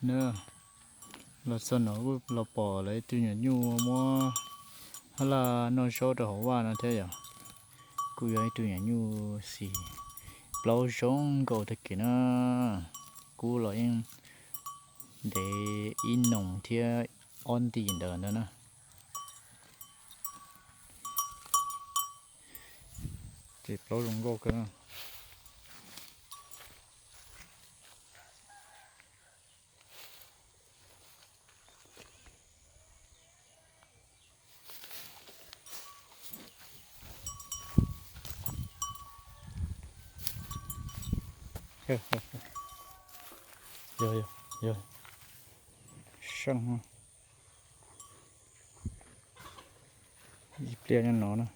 Na, los txog no kuj los pom lawv ib tug nyuam nyuj muab hab laj noj zaub rau hauv vaj no thiab yom. Kuj yog ib tug nyuam nyuj xim plaub zoo nkauj tag kis na. Kub los yeej ntev ib noog thiab ob nti ntawd ntag na. Ces plaub zoo nkauj kawg na. Yog, yog, yog. Seej. Ib pliag nyob no na.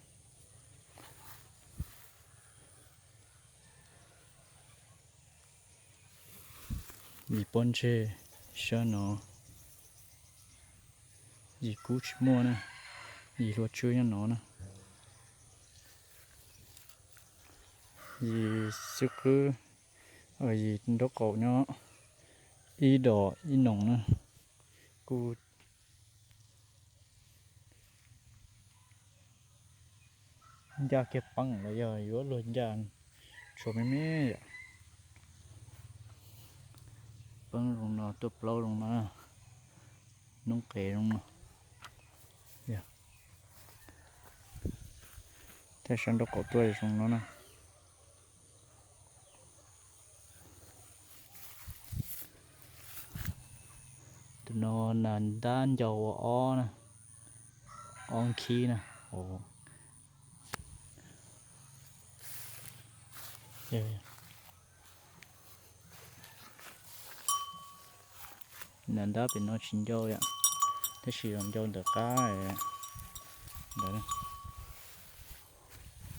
Yim pob ntseg sab no, yim kub tsis muaj na, yim hlua tswb nyob no na, yim xwb qwb, yim nraub qaum nyob ib dos ib noog na, kuj ncaj kiag peeb los yog yuav luag ncaj tshua me me yom. Peeb zoo no tuaj plaub zoo no, noob qes zoo no. Thiab sab nraub qaum tuaj zoo no na. Tus no nas ntab ncau ua ob na, ob nkhib na. Nas ntab pem no tsis ncau yom, tab sis ncau ntawm qab ntawd.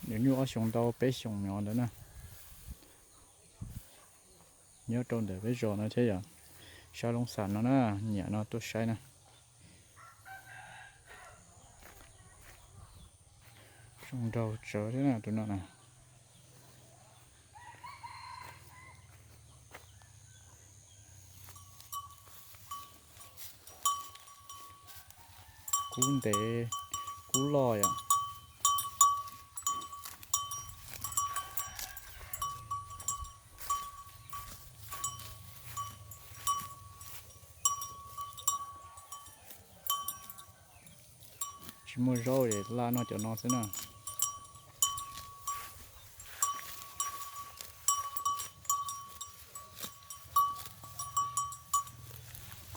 Nyuam nyuj ob xyoos ntau peb xyoos nyom ntawd na. Nyob rau ntawm peb zos no thiab yom, sab Loob Xam no na, nyiam no tuaj saib na. Zoo nraug tsawv thiab na tus no na. Kub ntev, kub loj yom. Tsis muaj zaub es laj noj cov no xwb na.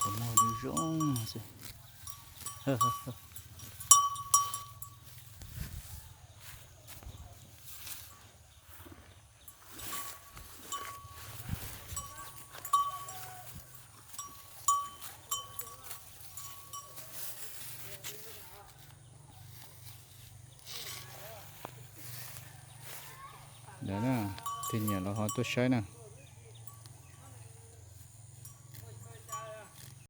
Kuv muag zoo xwb. Ntawd na, tus nyiam los ho tuaj saib na.